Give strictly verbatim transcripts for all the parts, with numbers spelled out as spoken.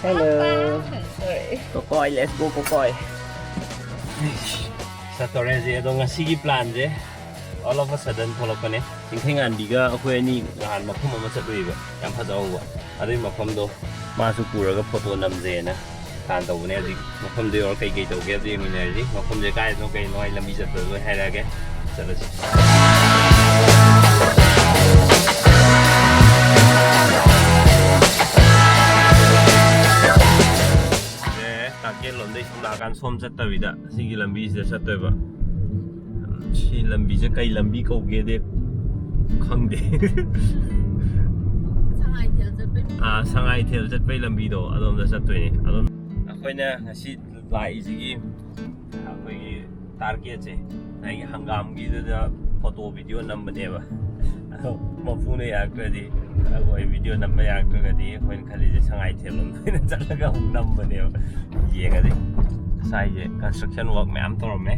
Hello. Kokoi, let's go, Kokoi. ꯆꯠꯇꯧꯔꯦ ꯍꯧꯖꯤꯛ꯫ ꯑꯗꯣ ꯉꯁꯤꯒꯤ ꯄ꯭ꯂꯥꯟꯁꯦ all of a sudden ꯊꯣꯛꯂꯛꯄꯅꯦ꯫ ꯆꯤꯡꯈꯩꯉꯥꯟꯕꯤꯒ ꯑꯩꯈꯣꯏ ꯑꯅꯤ ꯅꯍꯥꯟ ꯃꯐꯝ ꯑꯃ ꯆꯠꯂꯨꯏꯕ, ꯌꯥꯝ ꯐꯖꯍꯧꯕ꯫ ꯑꯗꯨꯒꯤ ꯃꯐꯝꯗꯣ ꯃꯥꯁꯨ ꯄꯨꯔꯒ ꯐꯣꯇꯣ ꯅꯝꯖꯦꯅ ꯄ꯭ꯂꯥꯟ ꯇꯧꯕꯅꯦ꯫ ꯍꯧꯖꯤꯛ ꯃꯐꯝꯗꯣ ꯌꯧꯔ ꯀꯩꯀꯩ ꯇꯧꯒꯦ ꯑꯗꯨ ꯌꯦꯡꯃꯤꯟꯅꯔꯁꯤ꯫ ꯃꯐꯝꯁꯦ ꯀꯥꯏꯗꯅꯣ ꯀꯩꯅꯣ ꯑꯩ ꯂꯝꯕꯤ ꯆꯠꯄꯗ ꯂꯣꯏ ꯍꯥꯏꯔꯛꯑꯒꯦ꯫ ꯆꯠꯂꯁꯤ꯫ ꯇꯥꯔꯒꯦꯠ ꯂꯣꯝꯗꯩ ꯁꯨꯝ ꯂꯥꯛꯑꯀꯥꯟꯗ ꯁꯣꯝ ꯆꯠꯇꯕꯤꯗ ꯁꯤꯒꯤ ꯂꯝꯕꯤꯁꯤꯗ ꯆꯠꯇꯣꯏꯕ꯫ ꯁꯤ ꯂꯝꯕꯤꯁꯦ ꯀꯩ ꯂꯝꯕꯤ ꯀꯧꯒꯦꯗꯤ ꯈꯪꯗꯦ꯫ ꯁꯉꯥꯏꯊꯦꯜ ꯆꯠꯄꯩ ꯑꯥ, ꯁꯉꯥꯏꯊꯦꯜ ꯆꯠꯄꯩ ꯂꯝꯕꯤꯗꯣ ꯑꯗꯣꯝꯗ ꯆꯠꯇꯣꯏꯅꯦ꯫ ꯑꯗꯣꯝ ꯑꯩꯈꯣꯏꯅ ꯉꯁꯤ ꯂꯥꯛꯏꯁꯤꯒꯤ ꯑꯩꯈꯣꯏꯒꯤ ꯇꯥꯔꯒꯦꯠꯁꯦ ꯑꯩꯒꯤ ꯍꯪꯒꯥꯝꯒꯤꯗꯨꯗ ꯐꯣꯇꯣ ꯚꯤꯗꯤꯑꯣ ꯅꯝꯕꯅꯦꯕ꯫ ꯑꯗꯣ ꯃꯄꯨꯅ ꯌꯥꯔꯛꯇ꯭ꯔꯗꯤ, ꯑꯩꯈꯣꯏ ꯚꯤꯗꯤꯑꯣ ꯅꯝꯕ ꯌꯥꯔꯛꯇ꯭ꯔꯒꯗꯤ ꯑꯩꯈꯣꯏꯅ ꯈꯜꯂꯤꯁꯦ ꯁꯉꯥꯏꯊꯦꯜ ꯂꯣꯝꯗ ꯑꯣꯏꯅ ꯆꯠꯂꯒ ꯑꯃꯨꯛ ꯅꯝꯕꯅꯦꯕ꯫ ꯌꯦꯡꯉꯁꯤ꯫ ꯉꯁꯥꯏꯁꯦ construction work ꯃꯌꯥꯝ ꯇꯧꯔꯝꯃꯦ꯫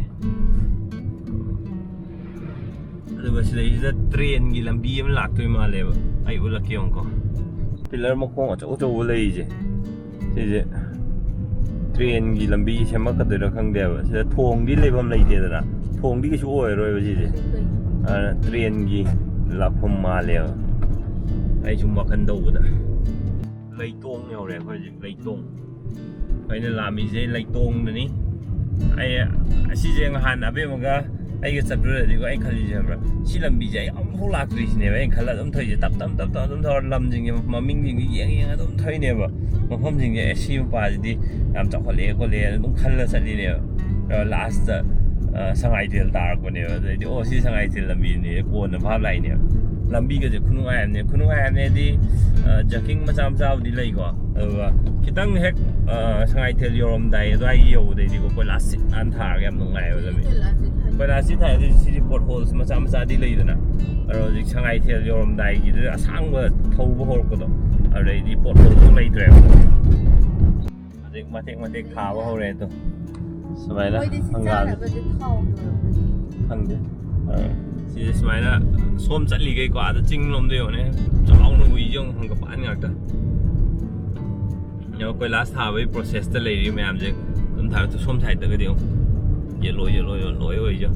ꯑꯗꯨꯒ ꯁꯤꯗꯩꯁꯤꯗ ꯇ꯭ꯔꯦꯟꯒꯤ ꯂꯝꯕꯤ ꯑꯃ ꯂꯥꯛꯇꯣꯏ ꯃꯥꯜꯂꯦꯕ꯫ ꯑꯩ ꯎꯠꯂꯛꯀꯦ ꯌꯦꯡꯉꯨꯀꯣ꯫ ꯄꯤꯂꯔ ꯃꯈꯣꯡ ꯑꯆꯧ ꯑꯆꯧꯕ ꯂꯩꯔꯤꯁꯦ, ꯁꯤꯁꯦ ꯇ꯭ꯔꯦꯟꯒꯤ ꯂꯝꯕꯤ ꯁꯦꯝꯃꯛꯀꯗꯣꯏꯔꯥ ꯈꯪꯗꯦꯕ꯫ ꯁꯤꯗ ꯊꯣꯡꯗꯤ ꯂꯩꯐꯝ ꯂꯩꯇꯦꯗꯅ, ꯊꯣꯡꯗꯤ ꯀꯩꯁꯨ ꯑꯣꯏꯔꯣꯏꯕ ꯁꯤꯁꯦ꯫ ꯑꯗꯨꯅ ꯇ꯭ꯔꯦꯟꯒꯤ ꯂꯥꯛꯐꯝ ꯃꯥꯜꯂꯦꯕ, ꯑꯩ ꯁꯨꯝ ꯋꯥꯈꯜ ꯇꯧꯕꯗ꯫ ꯂꯩꯇꯣꯡ ꯌꯧꯔꯦ ꯑꯩꯈꯣꯏ ꯍꯧꯖꯤꯛ, ꯂꯩꯇꯣꯡ꯫ ꯑꯩꯅ ꯂꯥꯝꯃꯤꯁꯦ ꯂꯩꯇꯣꯡꯗꯅꯤ꯫ ꯑꯩ ꯑꯁꯤꯁꯦ ꯅꯍꯥꯟ ꯑꯕꯦꯝꯃꯒ ꯑꯩꯒ ꯆꯠꯄꯗꯗꯤꯀꯣ, ꯑꯩ ꯈꯜꯂꯤꯁꯦ ꯈꯪꯕ꯭ꯔꯥ, ꯁꯤ ꯂꯝꯕꯤꯁꯦ ꯑꯩ ꯑꯃꯨꯛꯐꯥꯎ ꯂꯥꯛꯇ꯭ꯔꯤꯁꯤꯅꯦꯕ ꯑꯩꯅ ꯈꯜꯂ ꯑꯗꯨꯝ ꯊꯧꯔꯤꯁꯦ꯫ ꯇꯞ ꯇꯞ ꯇꯞ ꯇꯞ ꯑꯗꯨꯝ ꯊꯧꯔ ꯂꯝꯁꯤꯡꯒꯤ ꯃꯃꯤꯡꯁꯤꯡꯁꯦ ꯌꯦꯡ ꯌꯦꯡ ꯑꯗꯨꯝ ꯊꯧꯔꯤꯅꯦꯕ꯫ ꯃꯐꯝꯁꯤꯡꯁꯦ ꯑꯦ ꯁꯤ ꯃꯄꯥꯁꯤꯗꯤ ꯌꯥꯝ ꯆꯥꯎꯈꯠꯂꯛꯑꯦ ꯈꯣꯠꯂꯛꯑꯦ ꯑꯗꯨꯝ ꯈꯜꯂ ꯆꯠꯂꯤꯅꯦꯕ꯫ ꯂꯥꯁꯇ ꯁꯉꯥꯏꯊꯦꯜ ꯇꯥꯔꯛꯄꯅꯦꯕ꯫ ꯑꯗꯩꯗꯤ ꯑꯣ ꯁꯤ ꯁꯉꯥꯏꯊꯦꯜ ꯂꯝꯕꯤꯅꯦ ꯀꯣꯟꯅ ꯚꯥꯞ ꯂꯥꯛꯏꯅꯦꯕ꯫ ꯂꯝꯕꯤꯒꯁꯦ ꯈꯨꯅꯨꯡꯉꯥꯏ ꯑꯃꯅꯦ, ꯈꯨꯅꯨꯡꯉꯥꯏ ꯑꯃꯅꯦꯗꯤ ꯖꯀꯤꯡ ꯃꯆꯥ ꯃꯆꯥꯕꯨꯗꯤ ꯂꯩꯀꯣ꯫ ꯑꯗꯨꯒ ꯈꯤꯇꯪ ꯍꯦꯛ ꯁꯉꯥꯏꯊꯦꯜ ꯌꯧꯔꯝꯗꯥꯏ ꯑꯗꯨꯋꯥꯏꯒꯤ ꯌꯧꯕꯗꯩꯗꯤꯀꯣ ꯀꯣꯏꯂꯥꯁ ꯁꯤꯠ ꯅꯥꯟ ꯊꯥꯔꯒ ꯌꯥꯝ ꯅꯨꯡꯉꯥꯏꯕ ꯂꯝꯕꯤ꯫ ꯀꯣꯏꯂꯥꯁ ꯁꯤꯠ ꯊꯥꯏ ꯑꯗꯨꯏꯁꯨ ꯁꯤꯗꯤ ꯄꯣꯠ ꯍꯣꯜꯁ ꯃꯆꯥ ꯃꯆꯥꯗꯤ ꯂꯩꯗꯅ꯫ ꯑꯗꯣ ꯍꯧꯖꯤꯛ ꯁꯉꯥꯏꯊꯦꯜ ꯌꯧꯔꯝꯗꯥꯏꯒꯤꯗꯨꯗ ꯑꯁꯥꯡꯕ ꯊꯧꯕ ꯍꯧꯔꯛꯄꯗꯣ, ꯑꯗꯨꯗꯩꯗꯤ ꯄꯣꯠ ꯍꯣꯜꯁ ꯑꯃꯨꯛ ꯂꯩꯇ꯭ꯔꯦꯕ꯫ ꯍꯧꯖꯤꯛ ꯃꯇꯦꯛ ꯃꯇꯦꯛ ꯊꯥꯕ ꯍꯧꯔꯦ ꯑꯗꯣ꯫ ꯁꯨꯃꯥꯏꯅ ꯃꯣꯏꯗꯤ ꯁꯤ ꯍꯪꯒꯥꯝ ꯆꯥꯅꯕꯁꯦ ꯊꯥꯎ ꯌꯣꯜꯂꯝꯒꯅꯤ꯫ ꯈꯪꯗꯦ꯫ ꯑ, ꯁꯤꯁꯦ ꯁꯨꯃꯥꯏꯅ ꯁꯣꯝ ꯆꯠꯂꯤꯈꯩꯀꯣ, ꯑꯥꯗ ꯆꯤꯡ ꯂꯣꯝꯗ ꯌꯦꯡꯉꯨꯅꯦ, ꯆꯥꯎꯅ ꯎꯏꯁꯦ ꯌꯦꯡꯉꯨ, ꯍꯪꯒꯄꯥꯟ ꯉꯥꯛꯇ꯫ ꯌꯦꯡꯉꯣ, ꯀꯣꯏꯂꯥꯁ ꯊꯥꯕꯒꯤ ꯄ꯭ꯔꯣꯁꯦꯁꯇ ꯂꯩꯔꯤ ꯃꯌꯥꯝꯁꯦ꯫ ꯑꯗꯨꯝ ꯊꯥꯔꯛꯇꯣ ꯁꯣꯝ ꯁꯥꯏꯗꯇꯒꯗꯤ ꯌꯦꯡꯉꯣ, ꯌꯦꯜꯂꯣ ꯌꯦꯜꯂꯣ ꯌꯦꯜꯂꯣ ꯂꯣꯏ ꯑꯣꯏꯁꯦ꯫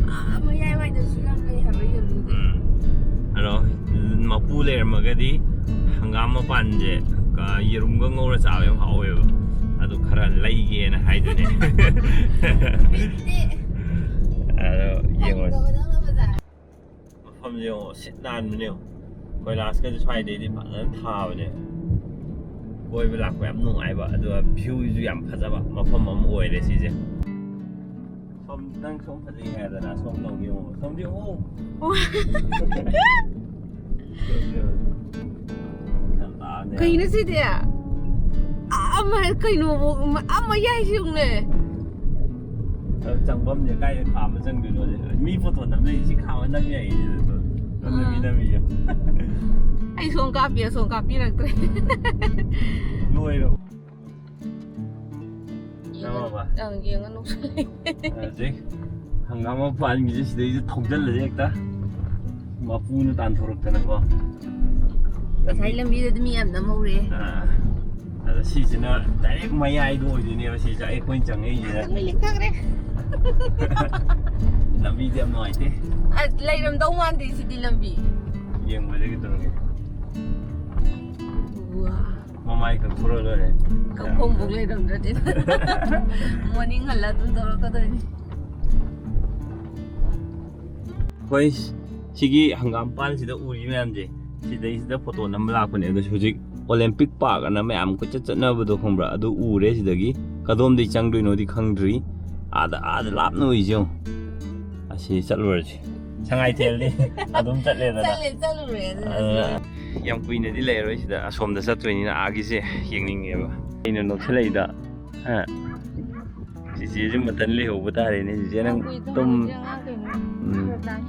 ꯑꯥ, ꯃꯌꯥꯏ ꯋꯥꯏꯗꯁꯨ ꯌꯥꯝ ꯂꯩ ꯍꯥꯏꯕ ꯌꯦꯜꯂꯣꯗꯤ꯫ ꯎꯝ꯫ ꯑꯗꯣ ꯃꯄꯨ ꯂꯩꯔꯝꯃꯒꯗꯤ ꯍꯪꯒꯥꯝ ꯃꯄꯥꯟꯁꯦ, ꯀ-, ꯌꯦꯔꯨꯝꯒ ꯉꯧꯔ ꯆꯥꯕ ꯌꯥꯝ ꯍꯥꯎꯋꯦꯕ꯫ ꯑꯗꯨ ꯈꯔ ꯂꯩꯒꯦꯅ ꯍꯥꯏꯗꯨꯅꯦ꯫ ꯕꯤꯠꯇꯤ꯫ ꯑꯗꯣ ꯌꯦꯡꯉꯣ꯫ ꯐꯪꯗꯕꯗꯧꯅ ꯕꯖꯥꯔ꯫ ꯃꯐꯝꯁꯦ ꯌꯦꯡꯉꯣ, ꯁꯤꯠ ꯅꯥꯟꯕꯅꯦ ꯌꯦꯡꯉꯣ꯫ ꯀꯣꯏꯂꯥꯁꯀꯁꯦ ꯁ꯭ꯋꯥꯏꯗꯩꯗꯤ ꯐꯖꯅ ꯊꯥꯕꯅꯦ꯫ ꯀꯣꯏꯕ ꯂꯥꯛꯄ ꯌꯥꯝ ꯅꯨꯡꯉꯥꯏꯕ, ꯑꯗꯨꯒ ꯚ꯭ꯌꯨꯁꯨ ꯌꯥꯝ ꯐꯖꯕ ꯃꯐꯝ ꯑꯃ ꯑꯣꯏꯔꯦ ꯁꯤꯁꯦ꯫ ꯁꯣꯝ, ꯅꯪ ꯁꯣꯝ ꯐꯖꯩ ꯍꯥꯏꯗꯅ ꯁꯣꯝ ꯇꯧꯒꯦ ꯌꯦꯡꯉꯣ꯫ ꯁꯣꯝꯗꯤ ꯌꯦꯡꯉꯣ꯫ ꯌꯥꯝ ꯇꯥꯕꯅꯦ꯫ ꯀꯩꯅꯣ ꯁꯤꯗꯤ? ꯑꯥ, ꯑꯃ ꯀꯩꯅꯣ, ꯑꯥ, ꯃꯌꯥꯏꯁꯤ ꯌꯦꯡꯉꯨꯅꯦ꯫ ꯑꯗꯨ ꯆꯪꯐꯝꯁꯦ ꯀꯥꯏꯗ ꯈꯥꯝꯃ ꯆꯪꯗꯣꯏꯅꯣ? ꯃꯤ ꯐꯣꯇꯣ ꯅꯝꯅꯩ ꯁꯤ ꯈꯥꯝꯃ ꯅꯝ ꯌꯥꯏꯌꯦ꯫ ꯅꯝꯅ ꯃꯤ ꯅꯝꯃꯤꯌꯦ꯫ ꯑꯩ ꯁꯣꯝ ꯀꯥꯞꯄꯤ, ꯑꯁꯣꯝ ꯀꯥꯞꯄꯤꯔꯛꯇ꯭ꯔꯦ꯫ ꯂꯣꯏꯔꯕꯣ? ꯅꯝꯃꯕ? ꯑꯪ, ꯌꯦꯡꯉ ꯅꯣꯛꯁꯜꯂꯦ꯫ ꯍꯧꯖꯤꯛ ꯍꯪꯒꯥꯝ ꯃꯄꯥꯟꯒꯤꯁꯦ ꯁꯤꯗꯩꯁꯤꯗ ꯊꯧꯖꯜꯂꯁꯦ ꯍꯦꯛꯇ꯫ ꯃꯄꯨꯅ ꯇꯥꯟꯊꯣꯔꯛꯇꯅꯀꯣ꯫ ꯉꯁꯥꯏ ꯂꯝꯕꯤꯗꯗꯤ ꯃꯤ ꯌꯥꯝ ꯅꯝꯍꯧꯔꯦ꯫ ꯑꯥ꯫ ꯑꯗ ꯁꯤꯁꯤꯅ ꯗꯥꯏꯔꯦꯛ ꯃꯌꯥꯏꯗꯣ ꯑꯣꯏꯗꯣꯏꯅꯦꯕ ꯁꯤꯁꯦ ꯑꯩꯈꯣꯏꯅ ꯆꯪꯉꯛꯏꯁꯤꯅ꯫ ꯂꯣꯏ ꯂꯦꯛꯊꯈ꯭ꯔꯦ꯫ ꯂꯝꯕꯤꯗꯤ ꯌꯥꯝ ꯅꯨꯡꯉꯥꯏꯇꯦ꯫ ꯑ, ꯂꯩꯔꯝꯗꯧ ꯃꯥꯟꯗꯦ ꯁꯤꯗꯤ ꯂꯝꯕꯤ꯫ ꯌꯦꯡꯕꯗꯒꯤ ꯇꯧꯔꯒꯦ꯫ ꯋꯥ꯫ ꯃꯃꯥꯏ ꯀꯛꯊꯣꯔ ꯂꯣꯏꯔꯦ꯫ ꯀꯛꯐꯝꯕꯨꯛ ꯂꯩꯔꯝꯗ꯭ꯔꯗꯤ꯫ ꯃꯅꯤꯡ ꯍꯜꯂ ꯑꯗꯨꯝ ꯇꯧꯔꯛꯀꯗꯣꯏꯅꯤ꯫ ꯑꯩꯈꯣꯏ ꯁꯤꯒꯤ ꯍꯪꯒꯥꯝ ꯄꯥꯟꯁꯤꯗ ꯎꯔꯤ ꯃꯌꯥꯝꯁꯦ, ꯁꯤꯗꯩꯁꯤꯗ ꯐꯣꯇꯣ ꯅꯝꯕ ꯂꯥꯛꯄꯅꯦ꯫ ꯑꯗꯣ ꯍꯧꯖꯤꯛ ꯑꯣꯂꯦꯝꯄꯤꯛ ꯄꯥꯔꯛ ꯑꯅ ꯃꯌꯥꯝ ꯀꯣꯏꯆꯠ ꯆꯠꯅꯕꯗꯣ ꯈꯪꯕ꯭ꯔꯥ? ꯑꯗꯨ ꯎꯔꯦ ꯁꯤꯗꯒꯤ꯫ ꯀꯗꯣꯝꯗꯩ ꯆꯪꯗꯣꯏꯅꯣꯗꯤ ꯈꯪꯗ꯭ꯔꯤ꯫ ꯑꯥꯗ, ꯑꯥꯗ ꯂꯥꯞꯅ ꯎꯏꯁꯦ ꯌꯦꯡꯉꯣ꯫ ꯑꯁꯤ ꯆꯠꯂꯨꯔꯁꯤ꯫ ꯁꯉꯥꯏꯊꯦꯜꯗꯤ ꯑꯗꯨꯝ ꯆꯠꯂꯦꯗꯅ꯫ ꯆꯠꯂꯦ, ꯆꯠꯂꯨꯔꯦ ꯑꯗꯨꯅ꯫ ꯑꯗꯨꯅ ꯌꯥꯝ ꯀꯨꯏꯅꯗꯤ ꯂꯩꯔꯔꯣꯏ ꯁꯤꯗ꯫ ꯑꯁꯣꯝꯗ ꯆꯠꯇꯣꯏꯅꯤꯅ ꯑꯥꯒꯤꯁꯦ ꯌꯦꯡꯅꯤꯡꯉꯦꯕ꯫ ꯑꯩꯅ ꯅꯣꯛꯁꯜꯂꯛꯏꯗ꯫ ꯍꯥ? ꯆꯤꯆꯦꯁꯦ ꯃꯇꯟ ꯂꯩꯍꯧꯕ ꯇꯥꯔꯦꯅꯦ꯫ ꯆꯤꯆꯦ ꯅꯪ ꯌꯥꯝ ꯀꯨꯏ ꯇꯨꯝ-, ꯇꯨꯝꯍꯧꯗ꯭ꯔꯦ ꯑꯉꯥꯡ ꯀꯩꯅꯣ ꯎꯝ꯫ ꯈꯔ ꯇꯥꯏ꯫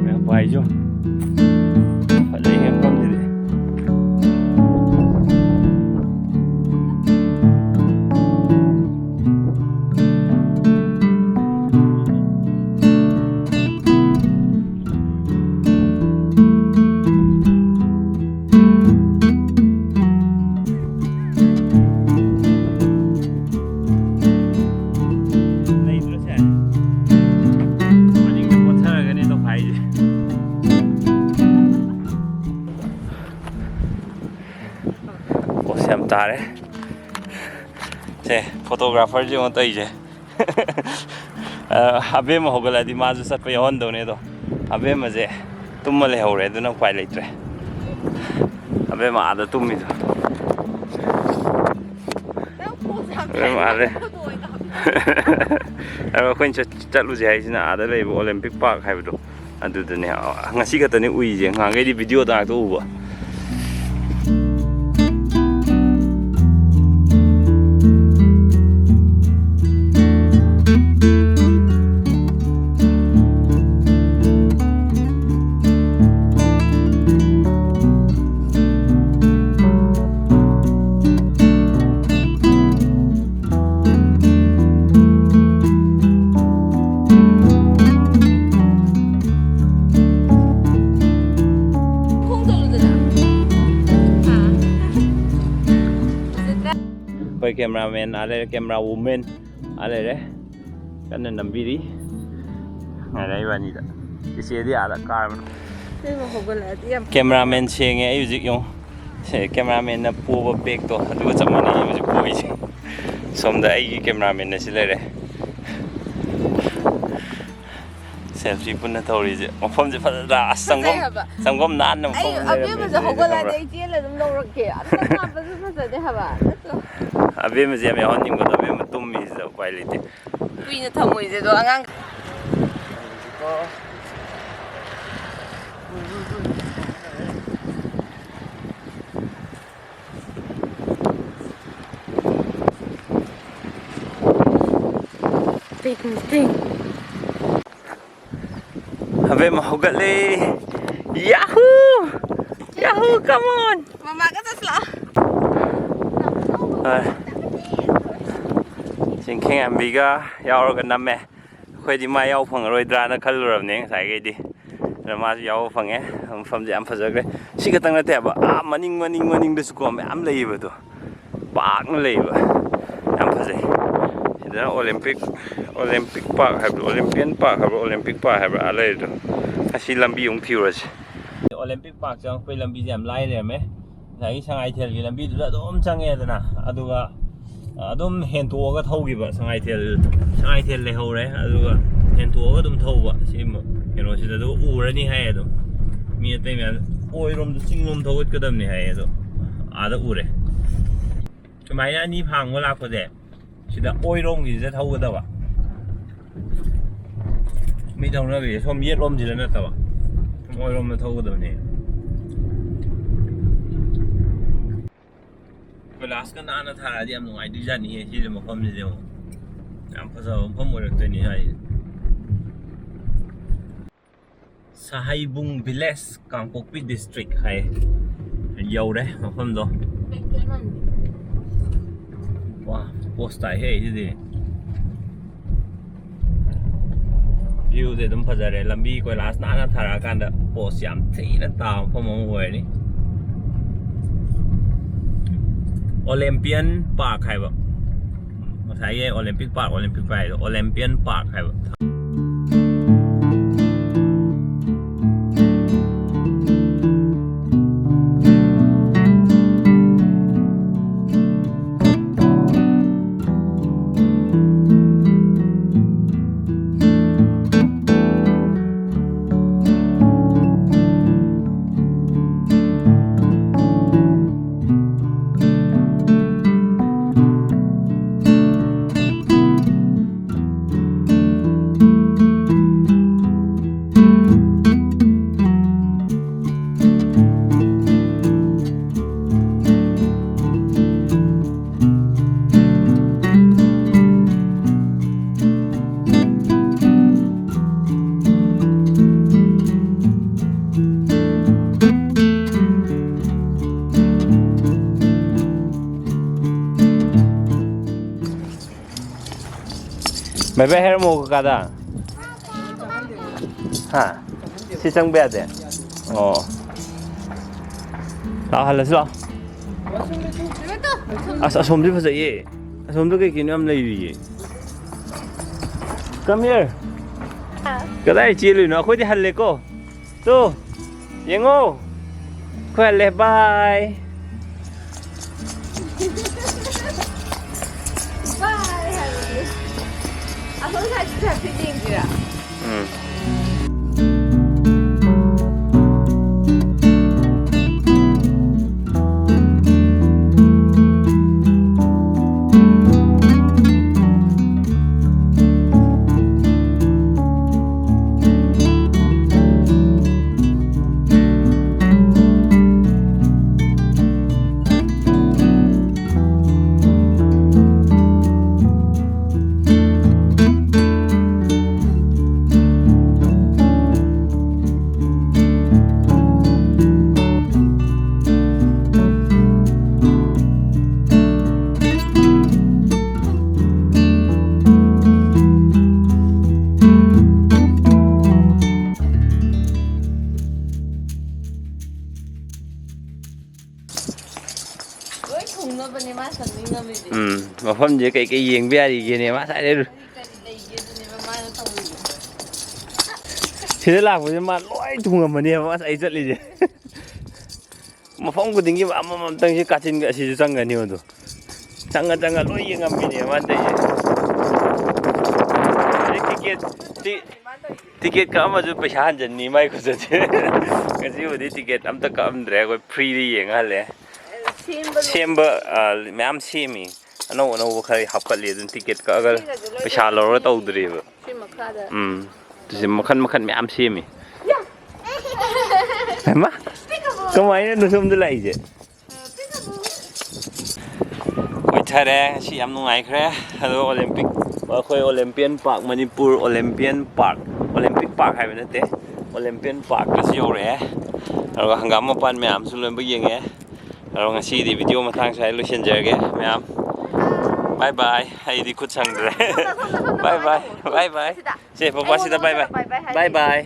ꯃꯌꯥꯝ ꯄꯥꯏꯁꯨ ꯐꯖꯩ ꯃꯐꯝꯁꯤꯗꯤ꯫ ꯌꯥꯔꯦ꯫ ꯁꯦ, ꯐꯣꯇꯣꯒ꯭ꯔꯥꯐꯔꯁꯦ ꯑꯃꯨꯛ ꯇꯧꯔꯤꯁꯦ꯫ ꯑ, ꯑꯕꯦꯝꯃ ꯍꯧꯒꯠꯂꯛꯑꯗꯤ ꯃꯥꯁꯨ ꯆꯠꯄ ꯌꯥꯎꯍꯟꯗꯧꯅꯦ꯫ ꯑꯗꯣ ꯑꯕꯦꯝꯃꯁꯦ ꯇꯨꯝꯃ ꯂꯩꯍꯧꯔꯦ, ꯑꯗꯨꯅ ꯎꯄꯥꯏ ꯂꯩꯇ꯭ꯔꯦ꯫ ꯑꯕꯦꯝꯃ ꯑꯥꯗ ꯇꯨꯝꯃꯤꯗꯣ꯫ ꯑꯕꯦꯝꯃ ꯑꯥꯗ꯫ ꯑꯗꯣ ꯑꯩꯈꯣꯏꯅ ꯆꯠ-, ꯆꯠꯂꯨꯁꯦ ꯍꯥꯏꯁꯤꯅ ꯑꯥꯗ ꯂꯩꯕ ꯑꯣꯂꯦꯝꯄꯤꯛ ꯄꯥꯔꯛ ꯍꯥꯏꯕꯗꯣ꯫ ꯑꯗꯨꯗꯅꯦ, ꯑ, ꯉꯁꯤ ꯈꯛꯇꯅꯦ ꯎꯏꯁꯦ, ꯉꯍꯥꯟꯈꯩꯗꯤ ꯚꯤꯗꯤꯑꯣꯗ ꯉꯥꯛꯇ ꯎꯕ꯫ ꯑꯩꯈꯣꯏ ꯀꯦꯃꯦꯔꯥꯃꯦꯟ ꯑꯥ ꯂꯩꯔꯦ, ꯀꯦꯃꯦꯔꯥ ꯋꯨꯃꯦꯟ ꯑꯥ ꯂꯩꯔꯦ, ꯀꯟꯅ ꯅꯝꯕꯤꯔꯤ꯫ ꯉꯥꯏꯔꯦ ꯏꯕꯥꯅꯤꯗ꯫ ꯏꯆꯦꯗꯤ ꯑꯥꯗ ꯀꯥꯔꯕꯅꯤ꯫ ꯀꯦꯃꯦꯔꯥꯃꯦꯟ ꯁꯦꯡꯉꯦ ꯑꯩ ꯍꯧꯖꯤꯛ ꯌꯦꯡꯉꯨ꯫ ꯁꯦ, ꯀꯦꯃꯦꯔꯥꯃꯦꯟꯅ ꯄꯣꯕ ꯕꯦꯛꯇꯣ ꯑꯗꯨꯒ ꯆꯞ ꯃꯥꯟꯅꯩ ꯍꯧꯖꯤꯛ ꯄꯣꯛꯏꯁꯦ꯫ ꯁꯣꯝꯗ ꯑꯩꯒꯤ ꯀꯦꯃꯦꯔꯥꯃꯦꯟ ꯑꯁꯤ ꯂꯩꯔꯦ꯫ ꯁꯦꯜꯐꯤ ꯄꯨꯟꯅ ꯇꯧꯔꯤꯁꯦ꯫ ꯃꯐꯝꯁꯦ ꯐꯖꯗ꯭ꯔꯥ? ꯑꯁ, ꯆꯪꯐꯝ, ꯐꯖꯩ ꯍꯥꯏꯕ꯫ ꯆꯪꯐꯝ ꯅꯥꯟꯅ ꯃꯐꯝ ꯑꯩ ꯑꯃ ꯂꯩꯔꯝꯃꯦ ꯑꯕꯦꯝꯃꯁꯦ ꯑꯗꯨꯗꯤ ꯍꯧꯒꯠꯂꯛꯑꯗꯤ ꯈꯪꯕ꯭ꯔꯥ? ꯑꯩ ꯆꯦꯜꯂ ꯑꯗꯨꯝ ꯂꯧꯔꯛꯀꯦ꯫ ꯑꯝꯇ ꯀꯥꯞꯄꯁꯨ ꯐꯖꯗꯦ ꯍꯥꯏꯕ꯫ ꯅꯠꯇ꯭ꯔꯣ? ꯑꯕꯦꯝꯃꯁꯦ ꯌꯥꯝ ꯌꯥꯎꯍꯟꯅꯤꯡꯕꯗꯣ, ꯑꯕꯦꯝꯃ ꯇꯨꯝꯃꯤꯁꯤꯗ ꯎꯄꯥꯏ ꯂꯩꯇꯦ꯫ ꯀꯨꯏꯅ ꯊꯝꯃꯣꯏꯁꯦ ꯑꯗꯣ ꯑꯉꯥꯡ꯫ ꯑꯕꯦꯝꯃ ꯍꯧꯒꯠꯂꯦ꯫ Yahoo! Yahoo, come on! ꯃꯃꯥꯒ ꯆꯠꯁꯤ ꯂꯥꯛꯑꯣ꯫ ꯍꯣꯏ꯫ ꯆꯤꯡꯈꯦꯡ ꯌꯥꯝꯕꯤꯒ ꯌꯥꯎꯔꯒ ꯅꯝꯃꯦ꯫ ꯑꯩꯈꯣꯏꯗꯤ ꯃꯥ ꯌꯥꯎ ꯐꯪꯉꯔꯣꯏꯗ꯭ꯔꯥꯅ ꯈꯜꯂꯨꯔꯕꯅꯦ ꯉꯁꯥꯏꯈꯩꯗꯤ꯫ ꯑꯗꯣ ꯃꯥꯁꯨ ꯌꯥꯎꯕ ꯐꯪꯉꯦ꯫ ꯃꯐꯝꯁꯦ ꯌꯥꯝ ꯐꯖꯈ꯭ꯔꯦ꯫ ꯁꯤ ꯈꯛꯇꯪ ꯅꯠꯇꯦ ꯍꯥꯏꯕ, ꯑꯥ ꯃꯅꯤꯡ, ꯃꯅꯤꯡ, ꯃꯅꯤꯡꯗꯁꯨꯀꯣ ꯃꯌꯥꯝ ꯂꯩꯌꯦꯕ ꯑꯗꯣ꯫ ꯄꯥꯛꯅ ꯂꯩꯕ꯫ ꯌꯥꯝ ꯐꯖꯩ꯫ ꯁꯤꯗꯅ ꯑꯣꯂꯦꯝꯄꯤꯛ, ꯑꯣꯂꯦꯝꯄꯤꯛ ꯄꯥꯔꯛ ꯍꯥꯏꯕ꯭ꯔꯥ, ꯑꯣꯂꯦꯝꯄꯤꯌꯟ ꯄꯥꯔꯛ ꯍꯥꯏꯕ꯭ꯔꯥ, ꯑꯣꯂꯦꯝꯄꯤꯛ ꯄꯥꯔꯛ ꯍꯥꯏꯕ꯭ꯔꯥ, ꯑꯥ ꯂꯩꯔꯤꯗꯣ꯫ ꯑꯁꯤ ꯂꯝꯕꯤ ꯑꯃꯨꯛ ꯊꯤꯔꯨꯔꯁꯤ꯫ ꯑꯣꯂꯦꯝꯄꯤꯛ ꯄꯥꯔꯛ ꯆꯪꯉꯛꯄꯩ ꯂꯝꯕꯤꯁꯦ ꯌꯥꯝ ꯂꯥꯏ ꯂꯩꯔꯝꯃꯦ꯫ ꯉꯁꯥꯏꯒꯤ ꯁꯉꯥꯏꯊꯦꯜꯒꯤ ꯂꯝꯕꯤꯗꯨꯗ ꯑꯗꯨꯝ ꯆꯪꯉꯦꯗꯅ, ꯑꯗꯨꯒ ꯑꯗꯨꯝ ꯍꯦꯟꯇꯣꯛꯑꯒ ꯊꯧꯈꯤꯕ꯫ ꯁꯉꯥꯏꯊꯦꯜ, ꯁꯉꯥꯏꯊꯦꯜ ꯂꯩꯍꯧꯔꯦ, ꯑꯗꯨꯒ ꯍꯦꯟꯇꯣꯛꯑꯒ ꯑꯗꯨꯝ ꯊꯧꯕ꯫ ꯁꯤ ꯀꯩꯅꯣꯁꯤꯗ ꯑꯗꯨꯒ ꯎꯔꯅꯤ ꯍꯥꯏ꯫ ꯑꯗꯨꯝ ꯃꯤ ꯑꯇꯩ ꯃꯌꯥꯝ ꯑꯣꯏꯔꯣꯝꯗ, ꯆꯤꯡꯂꯣꯝ ꯊꯧꯒꯠꯀꯗꯕꯅꯤ ꯍꯥꯏ꯫ ꯑꯗꯣ ꯑꯥꯗ ꯎꯔꯦ꯫ ꯁꯨꯃꯥꯏꯅ ꯑꯅꯤ ꯐꯥꯡꯕ ꯂꯥꯛꯄꯁꯦ, ꯁꯤꯗ ꯑꯣꯏꯔꯣꯝꯒꯤꯁꯤꯗ ꯊꯧꯒꯗꯕ꯫ ꯃꯤ ꯊꯧꯅꯕꯤꯁꯦ ꯁꯣꯝ ꯌꯦꯠꯂꯣꯝꯁꯤꯗ ꯅꯠꯇꯕ, ꯁꯣꯝ ꯑꯣꯏꯔꯣꯝꯗ ꯊꯧꯒꯗꯕꯅꯦ꯫ ꯀꯣꯏꯂꯥꯁꯀ ꯅꯥꯟꯅ ꯊꯥꯔꯛꯑꯗꯤ ꯌꯥꯝ ꯅꯨꯡꯉꯥꯏꯗꯣꯏꯖꯥꯠꯅꯤꯍꯦ꯫ ꯁꯤꯁꯦ, ꯃꯐꯝꯁꯤꯗꯤ ꯑꯃꯨꯛ ꯌꯥꯝ ꯐꯖꯕ ꯃꯐꯝ ꯑꯣꯏꯔꯛꯇꯣꯏꯅꯤ ꯍꯥꯏꯁꯦ꯫ ꯁꯍꯥꯏꯕꯨꯡ ꯚꯤꯂꯦꯖ, ꯀꯥꯡꯄꯣꯛꯄꯤ ꯗꯤꯁꯇ꯭ꯔꯤꯛ ꯍꯥꯏ꯫ ꯌꯧꯔꯦ ꯃꯐꯝꯗꯣ꯫ ꯋꯥ, ꯄꯣꯁ ꯇꯥꯏꯍꯦ ꯁꯤꯗꯤ꯫ ꯚ꯭ꯌꯨꯁꯦ ꯑꯗꯨꯝ ꯐꯖꯔꯦ꯫ ꯂꯝꯕꯤ ꯀꯣꯏꯂꯥꯁ ꯅꯥꯟꯅ ꯊꯥꯔꯛꯑꯀꯥꯟꯗ ꯄꯣꯁ ꯌꯥꯝ ꯊꯤꯅ ꯇꯥꯕ ꯃꯐꯝ ꯑꯃ ꯑꯣꯏꯔꯅꯤ꯫ ꯑꯣꯂꯦꯝꯄꯤꯌꯟ ꯄꯥꯔꯛ ꯍꯥꯏꯕ, ꯉꯁꯥꯏꯒꯤ ꯑꯣꯂꯦꯝꯄꯤꯛ ꯄꯥꯔꯛ, ꯑꯣꯂꯦꯝꯄꯤꯛ ꯄꯥꯔꯛ ꯍꯥꯏꯗꯣ, ꯑꯣꯂꯦꯝꯄꯤꯌꯟ ꯄꯥꯔꯛ ꯍꯥꯏꯕ꯫ ꯕꯥꯏ ꯕꯥꯏ ꯍꯥꯏꯔꯝꯃꯣ ꯀꯀꯥꯗ꯫ ꯍꯥ? ꯁꯤ ꯆꯪꯕ ꯌꯥꯗꯦ? ꯑꯣ꯫ ꯂꯥꯛꯑꯣ, ꯍꯜꯂꯁꯤ ꯂꯥꯛꯑꯣ꯫ ꯑꯁ, ꯑꯁꯣꯝꯗꯤ ꯐꯖꯩꯌꯦ꯫ ꯑꯁꯣꯝꯗ ꯀꯩ ꯀꯩꯅꯣ ꯌꯥꯝ ꯂꯩꯔꯤꯌꯦ꯫ Come here. ꯀꯗꯥꯏ ꯆꯦꯜꯂꯨꯏꯅꯣ? ꯑꯩꯈꯣꯏꯗꯤ ꯍꯜꯂꯦꯀꯣ꯫ ꯇꯨ, ꯌꯦꯡꯉꯣ꯫ ꯑꯩꯈꯣꯏ ꯍꯜꯂꯦ꯫ ꯕꯥꯏ꯫ ꯁꯣꯝ ꯁꯥꯏꯗꯁꯤꯁꯨ ꯍꯥꯏꯐꯦꯠ ꯌꯦꯡꯁꯤꯔꯥ? ꯎꯝ꯫ ꯂꯣꯏ ꯊꯨꯡꯅꯕꯅꯦ ꯃꯥ ꯆꯪꯅꯤꯡꯉꯝꯃꯤꯁꯦ꯫ ꯎꯝ, ꯃꯐꯝꯁꯦ ꯀꯩꯀꯩ ꯌꯦꯡꯕ ꯌꯥꯔꯤꯒꯦꯅꯦ ꯃꯥ ꯉꯁꯥꯏꯗꯩ꯫ ꯀꯔꯤ ꯂꯩꯒꯦ ꯑꯗꯨꯅꯦꯕ ꯃꯥꯅ ꯇꯧꯔꯤꯁꯦ꯫ ꯁꯤꯗ ꯂꯥꯛꯄꯁꯦ ꯃꯥ ꯂꯣꯏ ꯊꯨꯡꯉꯝꯃꯅꯦꯕ ꯃꯥ ꯉꯁꯥꯏ ꯆꯠꯂꯤꯁꯦ꯫ ꯃꯐꯝ ꯈꯨꯗꯤꯡꯒꯤ ꯑꯃꯃꯝꯇꯪꯁꯤ ꯀꯥꯆꯤꯟ ꯑꯁꯤꯁꯨ ꯆꯪꯒꯅꯤ ꯑꯗꯣ꯫ ꯆꯪꯉ ꯆꯪꯉ ꯂꯣꯏ ꯌꯦꯡꯉꯝꯃꯤꯅꯦ ꯃꯥꯅ ꯇꯧꯔꯤꯁꯦ꯫ ꯑꯗꯩ ꯇꯤꯀꯦꯠ ꯇꯤ-, ꯇꯤꯀꯦꯠ ꯀꯛꯑꯝꯃꯁꯨ ꯄꯩꯁꯥ ꯍꯟꯖꯟꯅꯤ ꯃꯥꯏ ꯈꯨꯆꯠꯁꯦ꯫ ꯉꯁꯤꯕꯨꯗꯤ ꯇꯤꯀꯦꯠ ꯑꯝꯇ ꯀꯛꯑꯝꯗ꯭ꯔꯦ, ꯑꯩꯈꯣꯏ ꯐ꯭ꯔꯤꯗ ꯌꯦꯡꯉ ꯍꯜꯂꯦ꯫ ꯁꯦꯝꯕ ꯂꯣꯏ- ꯁꯦꯝꯕ, ꯑ, ꯃꯌꯥꯝ ꯁꯦꯝꯃꯤ꯫ ꯑꯅꯧ ꯑꯅꯧꯕ ꯈꯔ ꯍꯥꯞꯀꯠꯂꯤ, ꯑꯗꯨꯅ ꯇꯤꯀꯦꯠ ꯀꯛꯑꯒ ꯁꯤꯒꯁꯦ ꯂꯣꯏ ꯄꯩꯁꯥ ꯂꯧꯔ ꯇꯧꯗ꯭ꯔꯤꯕ꯫ ꯁꯤ ꯃꯈꯥꯗ꯫ ꯎꯝ꯫ ꯇꯨꯁꯦ ꯃꯈꯟ ꯃꯈꯟ ꯃꯌꯥꯝ ꯁꯦꯝꯃꯤ꯫ ꯌꯥ! ꯍꯩꯃꯥ! ꯄꯤꯛꯑꯕꯣ? ꯀꯃꯥꯏꯅꯅꯣ ꯁꯣꯝꯗ ꯂꯥꯛꯏꯁꯦ? ꯑ, ꯄꯤꯛꯑꯕꯣ? ꯀꯣꯏꯊꯔꯦ ꯉꯁꯤ, ꯌꯥꯝ ꯅꯨꯡꯉꯥꯏꯈ꯭ꯔꯦ꯫ ꯑꯗꯣ ꯑꯣꯂꯦꯝꯄꯤꯛ, ꯑꯩꯈꯣꯏ Olympian park, Manipur Olympian park, Olympic park ꯍꯥꯏꯕ ꯅꯠꯇꯦ, ꯑꯣꯂꯦꯝꯄꯤꯌꯟ ꯄꯥꯔꯛꯇꯁꯨ ꯌꯧꯔꯛꯑꯦ꯫ ꯑꯗꯨꯒ ꯍꯪꯒꯥꯝ ꯃꯄꯥꯟ ꯃꯌꯥꯝꯁꯨ ꯂꯣꯏꯅꯃꯛ ꯌꯦꯡꯉꯦ꯫ ꯑꯗꯣ ꯉꯁꯤꯒꯤꯗꯤ ꯚꯤꯗꯤꯑꯣ ꯃꯇꯥꯡ ꯁ꯭ꯋꯥꯏꯗ ꯂꯣꯏꯁꯤꯟꯖꯔꯒꯦ ꯃꯌꯥꯝ꯫ ꯕꯥꯏ ꯕꯥꯏ꯫ ꯑꯩꯗꯤ ꯈꯨꯠ ꯁꯪꯗ꯭ꯔꯦ꯫ ꯕꯥꯏ ꯕꯥꯏ꯫ ꯕꯥꯏ ꯕꯥꯏ꯫ ꯁꯤꯗ꯫ ꯁꯦ, ꯄꯄꯥ ꯁꯤꯗ ꯕꯥꯏ ꯕꯥꯏ꯫ ꯑꯩꯉꯣꯟꯗ ꯕꯥꯏ ꯕꯥꯏ ꯍꯥꯏ꯫ ꯕꯥꯏ ꯕꯥꯏ꯫